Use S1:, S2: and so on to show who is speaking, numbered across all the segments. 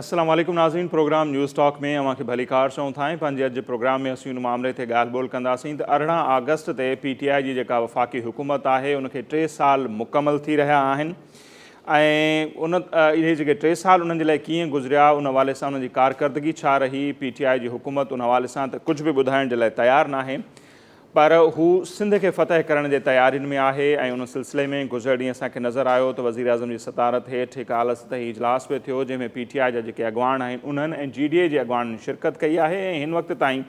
S1: السلام عليڪم ناظرين پروگرام نيوز ٽاڪ ۾ اوهان کي ڀليڪار چئون ٿا ۽ پنهنجي اڄ جي پروگرام ۾ اسين ان مامري تي ڳالهه ٻولهه ڪنداسين ته 18 آگسٽ تي پي ٽي آء جي جيڪا وفاقي حڪومت آهي ان کي 3 سال مڪمل ٿي رهيا آهن ۽ ان اهي جيڪي 3 سال انهن جي لاء ڪيئن گذريا ان حوالي سان انهن جي ڪارڪردگي ڇا رهي پي ٽي آء جي حڪومت ان حوالي سان ته ڪجهه به ٻڌائڻ جي لاء تيار ناهي پر هو سنڌ کي فتح ڪرڻ جي تيارين ۾ آهي ۽ ان سلسلي ۾ گذريل ڏينهن اسان کي نظر آيو ته وزيراعظم جي صدارت هيٺ هڪ اعليٰ سطحي اجلاس به ٿيو جنهن ۾ پي ٽي آء جا جيڪي اڳواڻ آهن انهن ۽ جي ڊي اي جي اڳواڻن شرڪت ڪئي آهي ۽ هن وقت تائين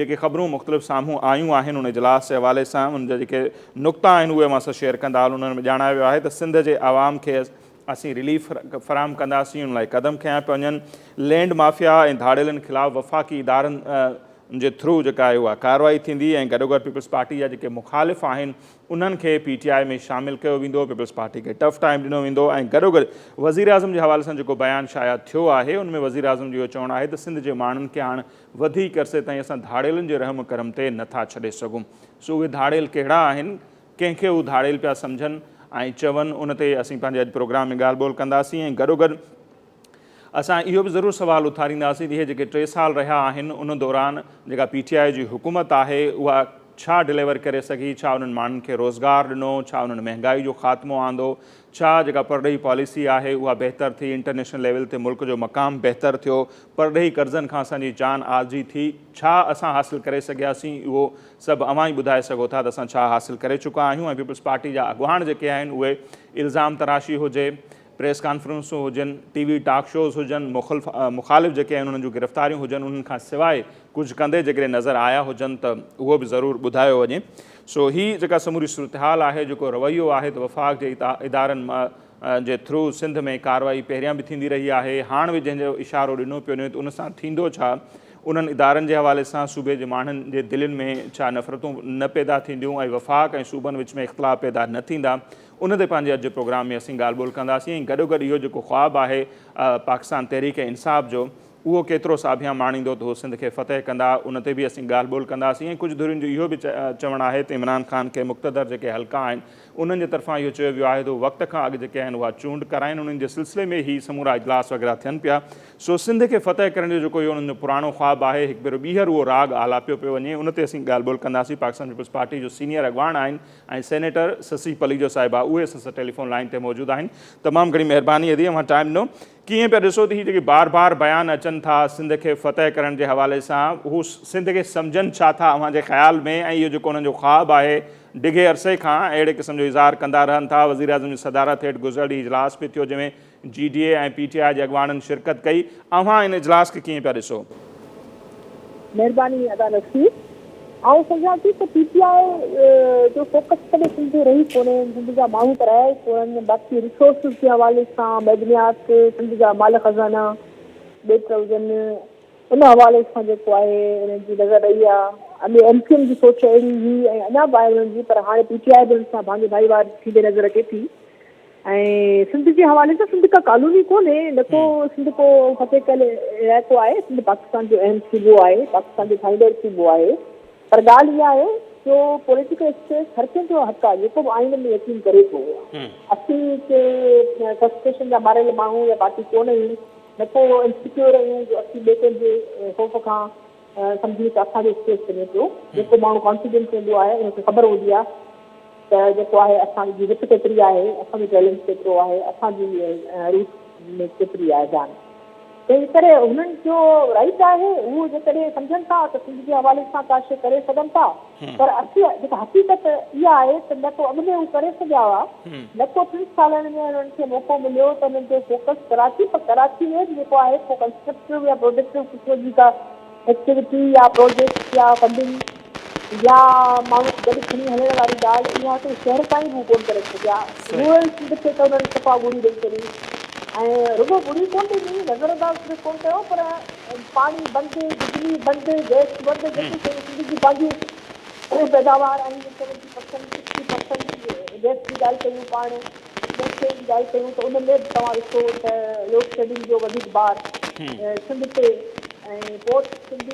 S1: جيڪي خبرون مختلف سامهون آيون آهن ان اجلاس جي حوالي سان ان جا جيڪي نقطا آهن اهي اوهان سان شيئر ڪندا هلون انهن ۾ ڄاڻايو ويو آهي ته سنڌ جي عوام کي اسين رليف فراهم ڪنداسين ان لاء قدم کنيا پيا وڃن لينڊ مافيا ۽ ڌاڙيلن خلاف وفاقي ادارن ان جي ٿرو جيڪا آهي اها ڪارروائي ٿيندي ۽ گڏوگڏ پيپلز پارٽي جا جيڪي مخالف آهن انهن کي پي ٽي آء ۾ شامل ڪيو ويندو، پيپلز پارٽي کي ٽف ٽائيم ڏنو ويندو ۽ گڏوگڏ وزيراعظم جي حوالي سان جيڪو بيان شايع ٿيو آهي ان ۾ وزيراعظم جو اهو چوڻ آهي ته سنڌ جي ماڻهن کي هاڻ وڌيڪ عرصي تائين اسان ڌاڙيلن جي رحم ڪرم تي نٿا ڇڏي سگهون سو اهي ڌاڙيل ڪهڙا آهن ڪنهن کي هو ڌاڙيل پيا سمجهن ۽ چون ان تي اسين پنهنجي اڄ پروگرام ۾ ڳالهه ٻولهه ڪنداسين ۽ گڏوگڏ اسان اهو به ضرور سوال اٿارينداسين ته اهي جيڪي 3 سال رهيا آهن ان دوران جيڪا پي ٽي آء جي حڪومت آهي اها ڇا ڊليور ڪري سگهي، ڇا انهن ماڻهن کي روزگار ڏنو، ڇا انهن مهنگائي جو خاتمو آندو، ڇا جيڪا پرڏيهي پاليسي آهي اها بهتر ٿي، انٽرنيشنل ليول تي ملڪ جو مقام بهتر ٿيو، پرڏيهي قرضن کان اسان جي جان آجي ٿي، ڇا اسان حاصل ڪري سگهياسين اهو سڀ اوهان ئي ٻڌائي سگهو ٿا ته اسان ڇا حاصل ڪري چڪا آهيون ۽ پيپلز پارٽي جا اڳواڻ جيڪي آهن اهي الزام تراشي هجي، پريس ڪانفرنسون هجن، ٽي وي ٽاڪ شوز هجن، مخالف جيڪي آهن انهن جون گرفتاريون هجن انهن کان سواء ڪجهه ڪندي جيڪڏهن نظر آيا هجن ته اهو به ضرور ٻڌايو وڃي. سو هي جيڪا سموري صورتحال آهي جيڪو رويو آهي ته وفاق جي ادارن جي ٿرو سنڌ ۾ ڪارروائي پهريان به ٿيندي رهي آهي هاڻ به جنهن جو اشارو ڏنو پيو وڃي ته ان سان ٿيندو ڇا انهن ادارن جي حوالي سان صوبي جي ماڻهن جي دلين ۾ ڇا نفرتون نه پيدا ٿينديون ۽ وفاق ۽ صوبن وچ ۾ اختلاف پيدا نه ٿيندا ان تي پنهنجي اڄ جي پروگرام ۾ اسين ڳالهه ٻولهه ڪنداسين ۽ گڏوگڏ اهو جيڪو خواب آهي پاڪستان تحريڪ انصاف جو اهو ڪيترو ساڀيان ماڻيندو ته هو سنڌ کي فتح ڪندا ان تي به اسين ڳالهه ٻولهه ڪنداسين ۽ ڪجهه ڌرين جو اهو به چوڻ آهي ته عمران خان کي مقتدر جيڪي حلقا آهن انهن جي طرفان اهو چيو ويو آهي ته هو وقت کان اڳ جيڪي آهن اها چونڊ ڪرائين انهن جي سلسلي ۾ هي سمورا اجلاس وغيره ٿين پيا سو سنڌ کي فتح ڪرڻ جو جيڪو اهو انهن جو پراڻو خواب آهي هڪ ڀيرو ٻيهر اهو راڳ آلاپيو پيو وڃي ان تي اسين ڳالهه ٻولهه ڪنداسين پاڪستان پيپلز پارٽي جو سينيئر اڳواڻ آهن ۽ سينيٽر سسي پليجو صاحبه اهي اسان سان ٽيليفون لائين تي موجود آهن تمام گهڻي مهرباني ادي اوهان ٽائيم ڏنو ڪيئن پيا ڏسو ته هي جيڪي بار بار بيان اچن ٿا سنڌ کي فتح ڪرڻ جي حوالي سان هو سنڌ کي سمجهن ڇا ٿا اوهان جي خيال ۾ ۽ اهو جيڪو انهن جو خواب آهي ڊگهي عرصي کان اهڙي قسم جو اظهار ڪندا رهن ٿا وزيراعظم جي صدارت هيٺ گذريل ڏينهن اجلاس به ٿيو جنهن ۾ جي ڊي اي ۽ پي ٽي آء جي اڳواڻن شرڪت ڪئي، اوهان ان اجلاس کي ڪيئن پيا ڏسو؟
S2: مهرباني ادا نصير. آئون سمجهان ٿي ته پي ٽي آء جو فوڪس ڪڏهن سنڌ تي رهي ڪونهي، سنڌ جا ماڻهو ته رهيا ئي ڪونهن، باقي ريسورسز جي حوالي سان معدنيات، سنڌ جا مال خزانا، ٻيٽ هجن، ان حوالي سان جيڪو آهي انهن جي نظر رهي آهي. اڳي ايم ڪيو ايم جي سوچ اهڙي هئي ۽ اڃا به آهي انهن جي پر هاڻي پي ٽي آء به انهن سان ڀاڱي ڀائيوار ٿيندي نظر اچي ٿي. ۽ سنڌ جي حوالي سان سنڌ ڪا ڪالوني ڪونهي نه ڪو سنڌ ڪو فتح ڪيل علائقو آهي سنڌ پاڪستان جو اهم صوبو آهي پاڪستان جو ٺاهيندڙ صوبو آهي پر ڳالهه اها آهي جو پوليٽيڪل اسپيس هر ڪنهن جو حق آهي جيڪو به آئين ۾ يقين ڪري ٿو اسين ڪي فرسٽريشن جا ماريل ماڻهو يا پارٽي ڪونه آهيون نه ڪو انسيڪيور آهيون جو اسين ٻئي ڪنهن جي خوف کان سمجهون ته اسان جو اسپيس وڃي پيو جيڪو ماڻهو ڪانفيڊنٽ هوندو آهي ان کي خبر هوندي آهي ته جيڪو آهي اسان جي وٿ ڪيتري آهي، اسان جو ٽيلنٽ ڪيترو آهي، اسان جي روٽ ۾ ڪيتري آهي جان. تنهن ڪري هنن جو رائيٽ آهي، هو جيڪڏهن سمجهن ٿا ته سنڌ جي حوالي سان ڪا شيء ڪري سگهن ٿا پر اصل جيڪا حقيقت اها آهي ته نه ڪو اڳ ۾ هو ڪري سگهيا هئا نه ڪو ٽن سالن ۾ انهن کي موقعو مليو ته انهن جو فوڪس ڪراچي پر ڪراچي ۾ به جيڪو آهي ڪو ڪنسٽرڪٽو يا پروڊڪٽو قسم جي ڪا ايڪٽيوٽي يا پروجيڪٽ يا فنڊنگ يا ماڻهو گڏ کڻي هلڻ واري ڳالهه اها ته شهر تائين به هو ڪونه ڪري سگهيا. رورل سنڌ کي ته انهن صفا ٻوڙي ڏئي ڇڏي ۽ رڳو ٻوڙي ڪونه ڏني، نظر انداز صرف ڪونه ڪيو پر پاڻي بند، بجلي بند، گئس بند جيڪي شيون سنڌ جون پنهنجون پيداوار آهن seventy percent, sixty percent gas جي ڳالهه ڪيون پاڻ ٻين شين جي ڳالهه ڪيون ته ان ۾ به توهان ڏسو ته لوڊشيڊنگ جو وڌيڪ بار سنڌ تي ۽ پورٽ سنڌ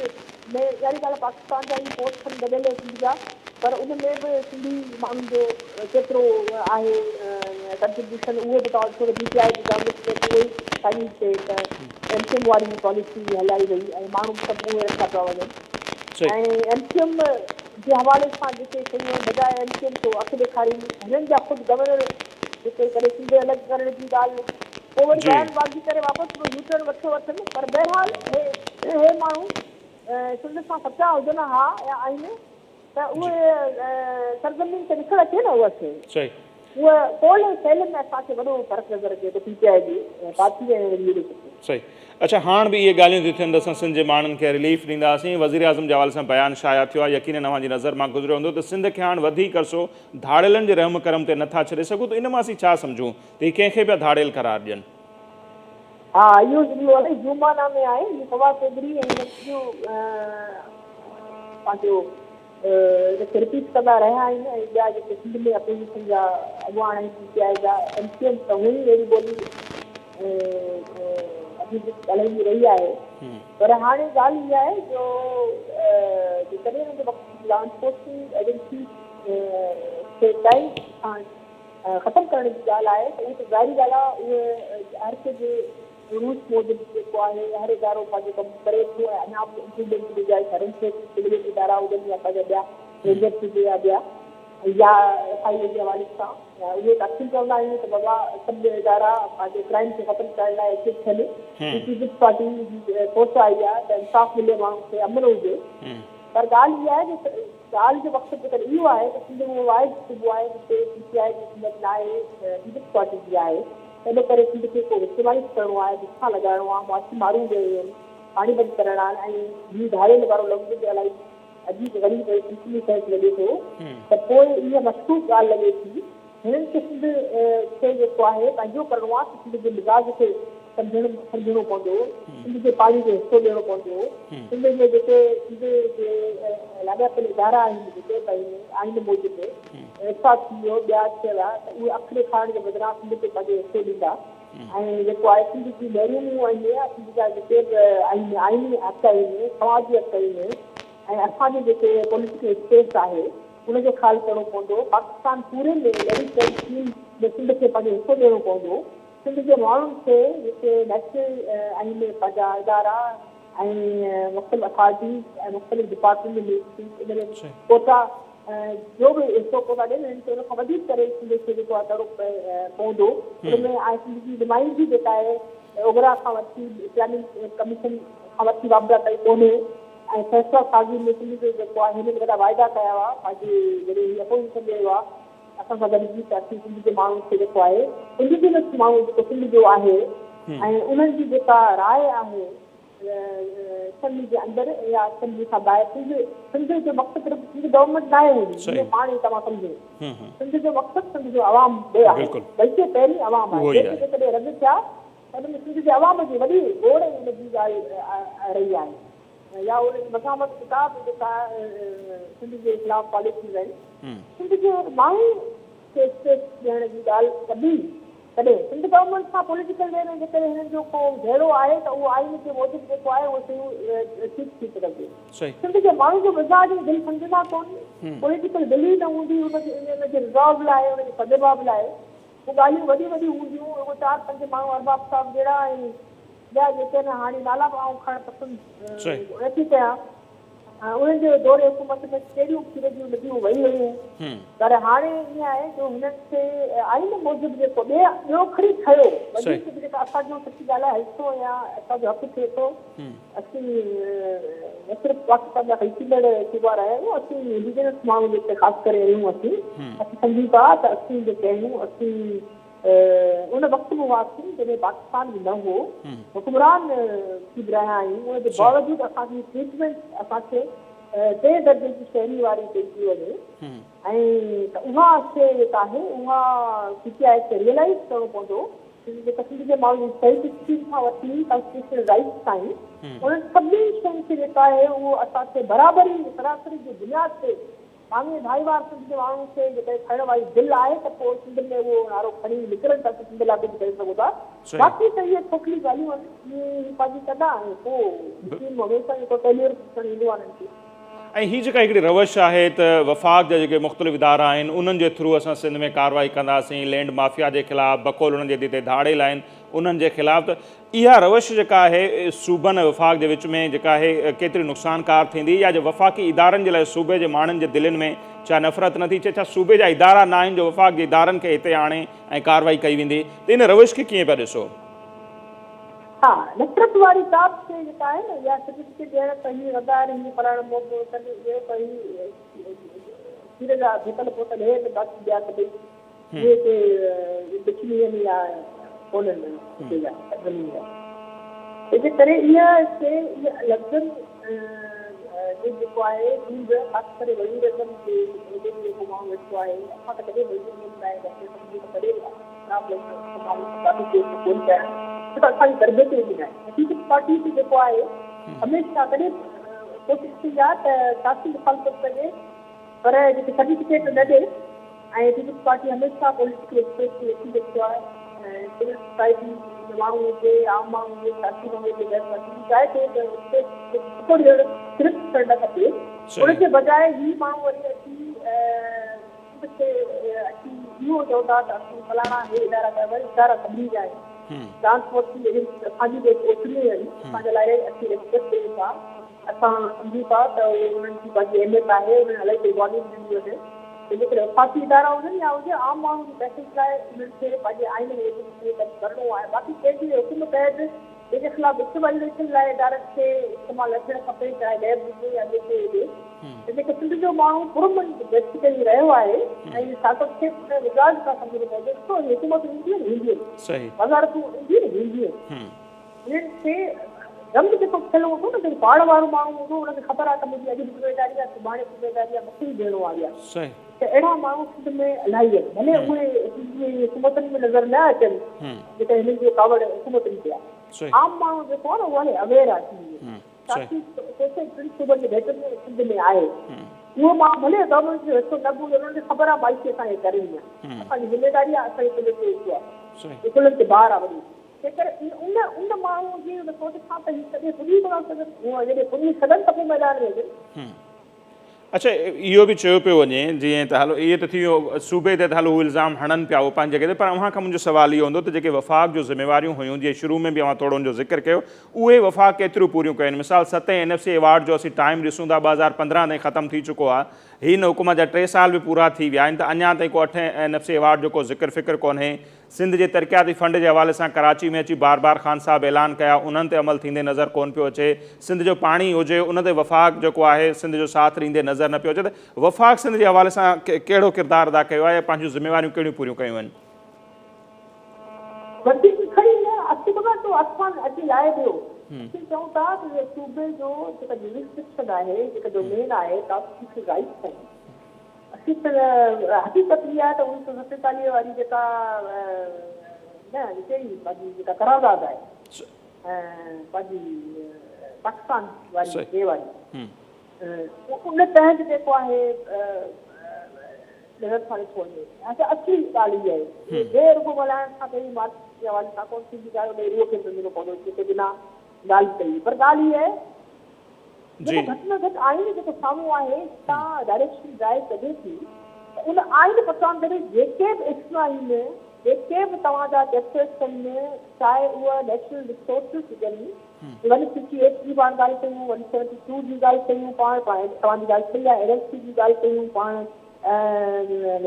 S2: ۾ ظاهري ڳالهه آهي پاڪستان جا ئي پوسٽ کڻي گڏيل سنڌ جا پر ان ۾ به سنڌي ماڻهن جو ڪيترو آهي ڪنٽريبيوشن اهو به توهان ڏسو ته پي ٽي آء جي گورنمينٽ ۾ به اهو ئي ساڳي شيء ته ايم ڪيو ايم واري پاليسي هلائي وئي ۽ ماڻهو به سڀ اهي رکيا پيا وڃن ۽ ايم ڪيو ايم جي حوالي سان جيڪي شيون آهن بجاء ايم ڪيو ايم کي اک ڏيکارين هنن جا خود گورنر جيڪي ڪڏهن سنڌ الڳ ڪرڻ جي ڳالهه پوء وري بيان بازي ڪري واپس به يو ٽرن وٺيو اٿن پر بهرحال هي هي ماڻهو سنڌ سان سچا هجن ها يا آهن ته اهي سرزمين تي ڏسڻ اچي نه اها شيء.
S1: صحيح.
S2: اها قول ۽ فعل ۾ اسان کي وڏو فرق نظر اچي ٿو پي ٽي آء جي پارٽي ۽ ليڊرشپ ۾.
S1: صحيح. اڇا هاڻ به اهي ڳالهيون ٿيون ٿين ته اسان سنڌ جي ماڻهن کي رليف ڏينداسين. وزيراعظم جي حوالي سان بيان شايع ٿيو آهي يقينن اوهان جي نظر مان گذريو هوندو ته سنڌ کي هاڻ وڌيڪ عرصو ڌاڙيلن جي رحم ڪرم تي نه ٿا ڇڏي سگهون ته ان مان اسين ڇا سمجهون ته هي ڪنهن کي پيا ڌاڙيل قرار ڏين.
S2: ها اهو جملو الائي ذو معنيٰ ۾ آهي. هي فواد چوڌري ۽ هن جو پنهنجو ان کي رپيٽ ڪندا رهيا آهن ۽ ٻيا جيڪي سنڌ ۾ اپوزيشن جا اڳواڻ آهن پي ٽي آء جا ايم ڪيو ايم ته هونئن ئي اهڙي ٻولي اڳي به ڳالهائيندي رهي آهي پر هاڻي ڳالهه اها آهي جو جيڪڏهن ان جو مقصد لا انفورسنگ ايجنسي کي ٽائيم سان ختم ڪرڻ جي ڳالهه آهي ته اهو ته ظاهري ڳالهه آهي اهي هر ڪنهن جي روس موجب جيڪو آهي هر ادارو پنهنجو ڪم ڪري ٿو ۽ اڃا به امپروومينٽ جي گنجائش هرن کي ٿي سولين ادارا هجن يا پنهنجا ٻيا رينجرس هجي يا ٻيا يا ايف I اي جي حوالي سان اهي ته اکين چوندا آهيون ته بابا سڀ ادارا پنهنجي ڪرائم کي ختم ڪرڻ لاء ايڪٽو ٿين هي پيپلز پارٽي جي سوچ آئي آهي ته انصاف ملي ماڻهن کي امن هجي پر ڳالهه اها آهي جو ڳالهه جو مقصد جيڪڏهن اهو آهي ته سنڌ اهو واحد صوبو آهي جتي پي ٽي آء جي حڪومت نه آهي، پيپلز پارٽي جي آهي ته ان ڪري سنڌ کي ڪو وڪٽمائيز ڪرڻو آهي، بکان لڳائڻو آهي، معاشي مارون ڏيڻيون آهن، پاڻي بند ڪرڻا آهن ۽ هي ڌاڙيل وارو لفظ به الائي عجيب غريب ۽ سلسلي سينس لڳي ٿو ته پوء اها مشڪوڪ ڳالهه لڳي ٿي. هنن کي سنڌ کي جيڪو آهي پنهنجو ڪرڻو آهي ته سنڌ جي مزاج کي سمجهڻ سمجهڻو پوندو، سنڌ جي پاڻي جو حصو ڏيڻو پوندو، سنڌ جي جيڪي سنڌ جي لاڳاپيل ادارا آهن جيڪي به آهن آئين موجب احساس ٿي ويو ٻيا ٿي ويا ته اهي اک ڏيکارڻ جي بدران سنڌ کي پنهنجو حصو ڏيندا ۽ جيڪو آهي سنڌ جي محروميون آهن يا سنڌ جا جيڪي به آهن آئيني حق آهن سماجي حق آهن ۽ اسان جو جيڪي پوليٽيڪل اسپيس آهي ان جو خيال ڪرڻو پوندو، پاڪستان پوري ۾ ميري ٽائيم اسڪيم ۾ سنڌ کي پنهنجو حصو ڏيڻو پوندو، سنڌ جي ماڻهن کي جيڪي نيشنل آئين ۾ پنهنجا ادارا ۽ مختلف اٿارٽيز ۽ مختلف ڊپارٽمينٽ ۾ ملن ٿيون ان ۾ ڪوٽا جو به حصو ڪوٽا ڏين انهن کي ان کان وڌيڪ ڪري سنڌ کي جيڪو آهي ڪرڻو پوندو ان ۾ آء سنڌ جي نمائندگي جيڪا آهي اوگرا کان وٺي پلاننگ ڪميشن کان وٺي واپڊا تائين ڪونهي. ۽ فيصلا سازي ۾ سنڌ جو جيڪو آهي هنن وڏا واعدا ڪيا هئا پنهنجي جڏهن هي اپوزيشن ۾ هئا اسان سان گڏجي ته اسين سنڌ جي ماڻهن کي جيڪو آهي انڊيجنس ماڻهو جيڪو سنڌ جو آهي ۽ انهن جي جيڪا راء آهي اسيمبلي جي اندر يا اسيمبلي کان ٻاهر سنڌ سنڌ جو مقصد رڳو سنڌ گورنمينٽ ناهي هوندي اهو پاڻ ئي توهان سمجهو سنڌ جو مقصد سنڌ جو عوام به آهي بلڪه پهرين عوام آهي جيڪي جيڪڏهن رد ٿيا ان ۾ سنڌ جي عوام جي وڏي گوڙ ۽ ان جي ڳالهه رهي آهي يا ان جي مزاحمت ڪتاب جيڪا سنڌ جي خلاف پاليسيز آهن سنڌ جي ماڻهو کي اسپيس ڏيڻ جي ڳالهه ڪبي تڏهن سنڌ گورنمينٽ سان پوليٽيڪل وي ۾ جيڪڏهن هنن جو ڪو جهيڙو آهي ته اهو آئين جي موجب جيڪو آهي اهو شيون ٺيڪ ٿي سگهنديون سنڌ جي ماڻهن جو مزاج ۽ دل سمجهندا ڪون پوليٽيڪل ول ئي نه هوندي ان جي رزالو لاء ان جي سدباب لاء پوء ڳالهيون وڏيون وڏيون هونديون، رڳو چار پنج ماڻهو ارباب صاحب جهڙا ۽ ٻيا جيڪي آهن، هاڻي نالا به آئون کڻڻ پسند نه ٿي ڪيان، انهن جي دور حڪومت ۾ ڪهڙيون کير جون نديون وهي ويون، پر هاڻي ائين آهي جو هنن کي آئين موجب جيڪو ٻيو کڻي ٺهيو، وڌيڪ به جيڪا اسان جو سچي ڳالهه آهي حصو يا اسان جو حق ٿئي ٿو. اسين نه صرف پاڪستان جا خلقيندڙ صوبا رهيا آهيون، اسين انڊيجنس ماڻهو جيڪي خاص ڪري آهيون اسين، اسين سمجهون ٿا ته اسين جيڪي آهيون اسين ان وقت به هئاسين جڏهن پاڪستان به نه هو، حڪمران ٿي به رهيا آهيون، ان جي باوجود اسان جي ٽريٽمينٽ اسان کي ٽئين درجي جي شهري واري ڪئي پئي وڃي ۽ ته اها شيء جيڪا آهي اها پي ٽي آء کي ريئلائيز ڪرڻو پوندو جيڪا سنڌ جي ماڻهن جي سيلف اسٽيم کان وٺي ڪانسٽيٽيوشنل رائيٽس تائين انهن سڀني شين کي جيڪا آهي اهو اسان کي برابري سراسري جي بنياد تي ڀاڱي ڀائيوار سنڌ جي ماڻهن کي جيڪڏهن کڻڻ واري دل آهي ته پوء سنڌ ۾ اهو نعرو کڻي نڪرن ته اسين سنڌ لاء ڪجهه ڪري سگهون ٿا باقي ته اهي کوکلي ڳالهيون آهن اهي هي پنهنجي ڪندا ۽ پوء اسڪيم هميشه جيڪو فيليئر ڏسڻ ايندو آهي انهن کي.
S1: ۽ هي جيڪا هڪڙي روش آهي ته وفاق جا جيڪي مختلف ادارا آهن انهن جي ٿرو اسان سنڌ ۾ ڪارروائي ڪنداسين لينڊ مافيا جي خلاف بقول انهن جي جتي ڌاڙيل آهن انهن جي خلاف ته اها روش جيڪا آهي صوبن ۽ وفاق جي وچ ۾ جيڪا آهي ڪيتري نقصانڪار ٿيندي يا جو وفاقي ادارن جي لاء صوبي جي ماڻهن جي دلين ۾ ڇا نفرت نه ٿي ڇا ڇا صوبي جا ادارا نه آهن جو وفاق جي ادارن کي هتي آڻي ۽ ڪارروائي ڪئي ويندي ته ان روش کي ڪيئن پيا ڏسو؟
S2: ها نفرت واري ڪا به شيء جيڪا آهي نه اها سرٽيفڪيٽ ڏيڻ ته هي غدار هي فلاڻو موڳو اهو ته هي کير جا ڌوتل پوتل هي ته باقي ٻيا سڀئي اهي ڪي دشمني آهن يا ڪونهن هتي جا سرزمين جا. تنهن جي ڪري اها شيء اها لفظن جو جيڪو آهي هوند خاص ڪري وزير اعظم جي عهدي تي جيڪو ماڻهو ويٺو آهي اسان ته ڪڏهن به وزير اعظم لاء لفظ سمجهون ته ڪڏهن به خراب لفظ استعمال ڪافي دير ۾ ڪونه ڪيا آهن ڇو ته اسان جي تربيت ئي اهڙي ناهي. حقيقت پارٽي تي جيڪو آهي هميشه ڪڏهن به ڪوشش ڪئي آهي ته سياسي مخالفت ڪجي پر جيڪي سرٽيفڪيٽ نه ڏي ۽ پيپلز پارٽي هميشه پوليٽيڪل اسپيس کي وٺي ويٺو آهي ۽ سول سوسائٽي جو ماڻهو هجي، عام ماڻهو هجي، سياسي ماڻهو هجي، غير سياسي هجي، چاهي ٿو ته اسپيس کي ڌڪو ڏيڻ صرف ٿيڻ نه کپي ان جي بجاء هي ماڻهو وري اچي سنڌ کي اچي اهو چوندا ته اسين فلاڻا هي ادارا ڪيا وري ادارا سڀني جا آهن ٽرانسپورٽ جي ايجنسي اسان جي به اوتريون ئي آهن اسان جي لاء اسين ريسپيڪٽ ڪيون ٿا اسان سمجهون ٿا ته انهن جي پنهنجي اهميت آهي انهن الائي قربانيون به ڏنيون آهن تنهن جي ڪري وفاقي ادارا هجن يا هجي عام ماڻهن جي پئسن لاء انهن کي پنهنجي آئين موجب اهو ڪم ڪرڻو آهي باقي ڪنهن به حڪم تحت ڪنهن جي خلاف وڪٽمائيزيشن لاء ادارن کي استعمال نه ٿيڻ کپي چاهي نيب هجي يا ٻيو ڪو هجي تنهن جي ڪري سنڌ جو ماڻهو پرامن بيسيڪلي رهيو آهي ۽ سياست کي به ان مزاج سان سمجهڻو پوندو ڏسو هي حڪومتون اينديون آهن وينديون آهن وزارتون اينديون آهن وينديون آهن انهن کي رنگ جيڪو ٿيل هوندو نه جيڪو پاڙ وارو ماڻهو هوندو ان کي خبر آهي ته منهنجي اڄ به ذميواري آهي سڀاڻي به ذميواري آهي مون کي ئي ڏيڻو آهي اها ته اهڙا ماڻهو سنڌ ۾ الاهي آهن ڀلي اهي سنڌ جي حڪومتن ۾ نظر نه اچن جيڪا هنن جو ڪاوڙ حڪومتن تي آهي عام ماڻهو جيڪو آهي نه اهو الاهي اويئر آهي سنڌ ۾ سياسي سوچ ٽن صوبن جي ڀيٽ ۾ سنڌ ۾ آهي اهو ماڻهو ڀلي گورنمينٽ جو حصو نه به هجي انهن کي خبر آهي مايوسي اسان کي ڪرڻي آهي اسان جي ذميواري آهي اسان جي ڪلهن تي حصو آهي ڪلهن تي بار آهي وڏو جيڪر ان ان ماڻهوء جي ان سوچ سان ته هي ڪڏهن پڄي ئي ڪونه سگهن. هونء جڏهن پڄي سگهن ته پوء ميدان ۾ اچن.
S1: اڇا اهو به چيو پيو وڃي جيئن ته هلو اهي ته ٿي ويو صوبي تي ته هلو هو الزام هڻن پيا اهو پنهنجي جڳهه تي پر اوهان کان منهنجو سوال اهو هوندو ته جيڪي وفاق جو ذميواريون هيون جيئن شروع ۾ به اوهان ٿورو ان جو ذڪر ڪيو اهي وفاق ڪيتريون پوريون ڪيون آهن مثال ستين اين ايف سي ايوارڊ جو اسين ٽائيم ڏسون ٿا 2015 تائين ختم ٿي چڪو آهي هن حڪومت جا ٽي سال به پورا ٿي ويا آهن ته اڃا تائين ڪو اٺين اين ايف سي ايوارڊ جو ڪو ذڪر فڪر ڪونهي سنڌ جي ترقياتي فنڊ جي حوالي سان ڪراچي ۾ اچي بار بار خان صاحب اعلان ڪيا انهن تي عمل ٿيندي نظر ڪونه پيو اچي سنڌ جو پاڻي هجي ان تي وفاق جيڪو آهي سنڌ جو ساٿ ڏيندي نظر نه پيو اچي ته وفاق سنڌ جي حوالي سان ڪهڙو ڪردار ادا ڪيو آهي يا پنهنجون ذميواريون ڪهڙيون پوريون ڪيون آهن.
S2: وڌيڪ کڻي نه اسين ڪونه تو آسمان اچي لاهي ڏيو اسين چئون ٿا ته صوبي جو جيڪا جورسڊڪشن آهي جيڪا ڊومين آهي ڪانسٽيٽيوشنل رائيٽس آهن اسين ته حقيقت اها آهي ته 1947 واري جيڪا نه ڪهڙي پنهنجي جيڪا قرارداد آهي پنهنجي پاڪستان واري ڊي واري ان تحت جيڪو آهي نظر سان ڏٺو وڃي اڇا اصلي ڳالهه اها آهي ڊي رڳو ملهائڻ سان ڪهڙي مارڪس جي حوالي سان ڪونه ٿيندي ڳالهه ان روح کي سمجهڻو پوندو جيڪو بنا ڳالهه ڪئي پر ڳالهه اها آهي جيڪو گهٽ ۾ گهٽ آئين جيڪو سامهون آهي جتان ڊائريڪشن ڊرائيو ڪجي ٿي ته ان آئين پٽاندڙ جيڪي به ايڪشن آهن جيڪي به توهان جا چيپٽرس آهن چاهي اهي نيشنل ريسورسز هجن ون ففٽي ايٽ جي پاڻ ڳالهه ڪيون ون سيونٽي ٽو جي ڳالهه ڪيون پاڻ توهان جي ڳالهه صحيح آهي ايل ايل سي جي ڳالهه ڪيون پاڻ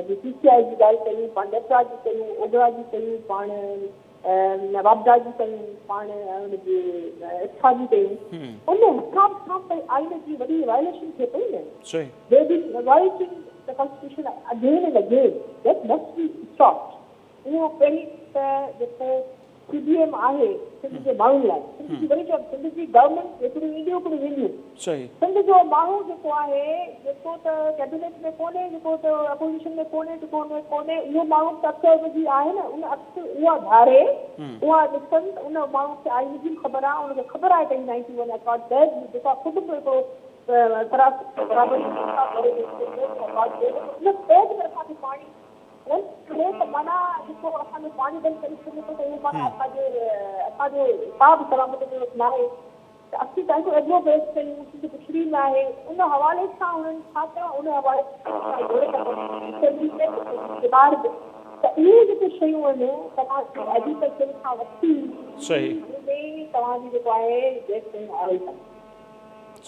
S2: پي سي آء جي ڳالهه ڪيون پاڻ نيپرا جي ڪيون اوگرا جي ڪيون پاڻ واپڊا جي ڪيون، پاڻ ان جي اٽفا جي ڪيون، ان حساب سان ته آئين جي وڏي وائليشن ٿئي پئي نه. They been violating the constitution again and again, that must be stopped. اهو پهرين ته جيڪو سي ڊي ايم آهي سنڌ جي ماڻهن لاء، سنڌ جي وري چوان سنڌ جي گورنمينٽ هڪڙيون اينديون هڪڙيون وينديون، سنڌ جو ماڻهو جيڪو آهي جيڪو ته ڪيبينيٽ ۾ ڪونهي جيڪو ته اپوزيشن ۾ ڪونهي جيڪو ان ۾ ڪونهي اهو ماڻهو به ته اک ان جي آهي نه ان اک اها ڌاري اها ڏسن ته ان ماڻهو کي آئين جي به خبر آهي ان کي خبر آهي ته هي نائنٽي ون اڪارڊ تحت به جيڪو خود به هڪڙو سراسر برابري انصاف ڀريو اڪارڊ ان تحت به اسان کي پاڻي ڪونه ٿو ملي ته معنيٰ جيڪو اسان جو پاڻي بند ڪري ڇڏي ٿو ته اهو معنيٰ اسان جي اسان جو ڪا به سلامت جو ناهي ته اسين ته هڪ ايگرو بيس ڪيون، سنڌ پڇڙي ۾ آهي، ان حوالي سان انهن ڇا ڪيو آهي، ان حوالي سان جوڙي ته اسيمبلي ۾ به اسيمبلي جي ٻاهر به ته اهي جيڪي شيون آهن توهان کي ايگريڪلچر کان وٺي
S1: صحيح.
S2: ان ۾ توهان جي جيڪو آهي گيپ شيون آهي ڪانه.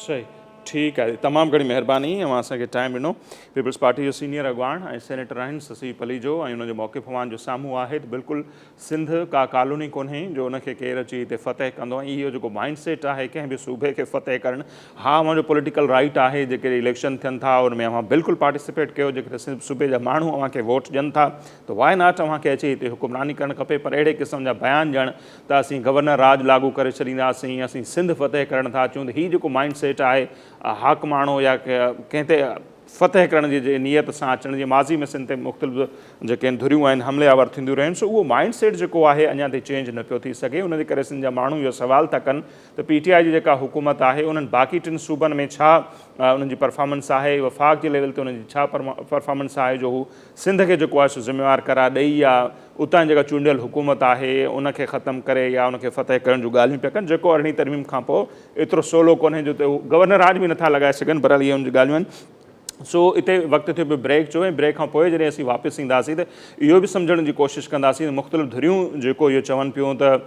S1: صحيح ٺيڪ آهي تمام گهڻي مهرباني اوهان اسان کي ٽائيم ڏنو پيپلز پارٽي جو سينيئر اڳواڻ ۽ سينيٽر آهن سسئي پليجو ۽ ان جو موقف اوهان جو سامهون آهي ته بلڪل سنڌ ڪا ڪالوني ڪونهي جو ان کي ڪير اچي هتي فتح ڪندو ۽ اهو جيڪو مائنڊ سيٽ آهي ڪنهن به صوبي کي فتح ڪرڻ ها اوهان جو پوليٽيڪل رائيٽ آهي جيڪڏهن اليڪشن ٿين ٿا ان ۾ اوهان بلڪل پارٽيسپيٽ ڪيو جيڪڏهن سنڌ صوبي جا ماڻهو اوهان کي ووٽ ڏين ٿا ته وائي not اوهان کي اچي هتي حڪمراني ڪرڻ کپي پر اهڙي قسم جا بيان ڏيڻ ته اسين گورنر راڄ لاڳو ڪري ڇڏينداسين اسين سنڌ فتح ڪرڻ ٿا اچون ته هي جيڪو مائنڊ سيٽ آهي حاڪماڻو يا ڪنهن تي فتح ڪرڻ جي نيت سان اچڻ جي ماضي ۾ سنڌ تي مختلف جيڪي ڌريون آهن حملي آور ٿينديون رهيون سو اهو مائنڊ سيٽ جيڪو آهي اڃا تائين چينج نه پيو ٿي سگهي ان جي ڪري سنڌ جا ماڻهو اهو سوال ٿا ڪن ته پي ٽي آء جي جيڪا حڪومت آهي انهن باقي ٽن صوبن ۾ ڇا انهن جي پرفارمنس آهي وفاق جي ليول تي انهن جي ڇا پرفارمنس آهي جو هو سنڌ کي جيڪو آهي سو ذميوار قرار ڏئي يا اتان جيڪا چونڊيل حڪومت آهي ان کي ختم ڪري يا ان کي فتح ڪرڻ جون ڳالهيون پيا ڪن جيڪو ارڙهين ترميم کان پوء ايترو سولو ڪونهي جو اتي گورنر راڄ به نٿا لڳائي سگهن بهرحال اهي ان جون ڳالهيون آهن سو اتي وقت ٿيو پيو بريڪ جو ۽ بريڪ کان پوء جڏهن اسين واپس اينداسين ته اهو به سمجهڻ جي ڪوشش ڪنداسين ته مختلف ڌريون جيڪو اهو چون پيون ته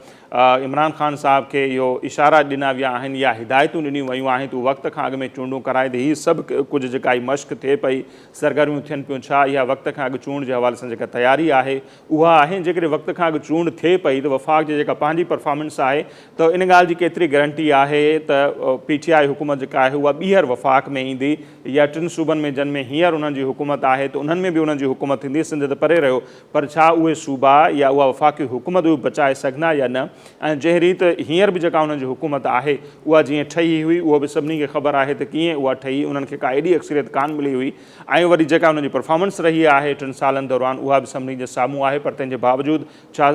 S1: عمران خان صاحب کي اهو اشارا ڏنا ويا آهن يا هدايتون ڏنيون ويون آهن ته هو وقت کان اڳ ۾ چونڊون ڪرائي ته هي سڀ ڪجهه جيڪا هي مشق ٿئي پئي سرگرميون ٿين پيون ڇا اها وقت کان اڳ چونڊ جي حوالي سان جيڪا تياري آهي اها آهي ۽ جيڪڏهن وقت کان اڳ چونڊ ٿئي پئي ته وفاق جي جيڪا پنهنجي پرفارمنس آهي ته ان ڳالهه جي ڪيتري گرنٽي آهي ته پي ٽي آء حڪومت جيڪا آهي اها ٻيهر وفاق ۾ ايندي يا ٽن صوبن ۾ جن ۾ هينئر انهن جي حڪومت آهي ته انهن ۾ به انهن جي حڪومت ٿيندي سنڌ ته پري رهيو پر ڇا اهي صوبا يا اها وفاقي حڪومت اهي بچائي سگهندا يا نه ۽ جنهن ريت هينئر به جيڪا انهن جي حڪومت آهي اها جيئن ٺهي هئي اهو به سڀني کي خبر آهي ته ڪيئن اها ٺهي انهن کي ڪا ايڏي اڪثريت ڪانه ملي هئي ۽ وري جيڪا انهن جي پرفارمنس رهي آهي ٽن سالن دوران اها به سڀني جي سامهون آهي پر تنهن جي باوجود ڇا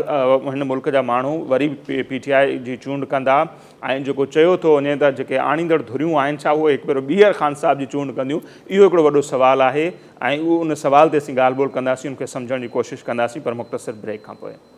S1: هن ملڪ جا ماڻهو وري به پي ٽي آء جي چونڊ ڪندا ۽ جيڪو چيو ٿو وڃي ته جيڪي آڻيندڙ ڌريون آهن ڇا اهي هڪ ڀيرو ٻيهر خان صاحب جي چونڊ ڪنديون اهو هڪڙو وڏو سوال آهي ۽ ان سوال تي اسين ڳالهه ٻولهه ڪنداسين ان کي سمجهڻ جي ڪوشش ڪنداسين پر مختصر بريڪ کان پوء.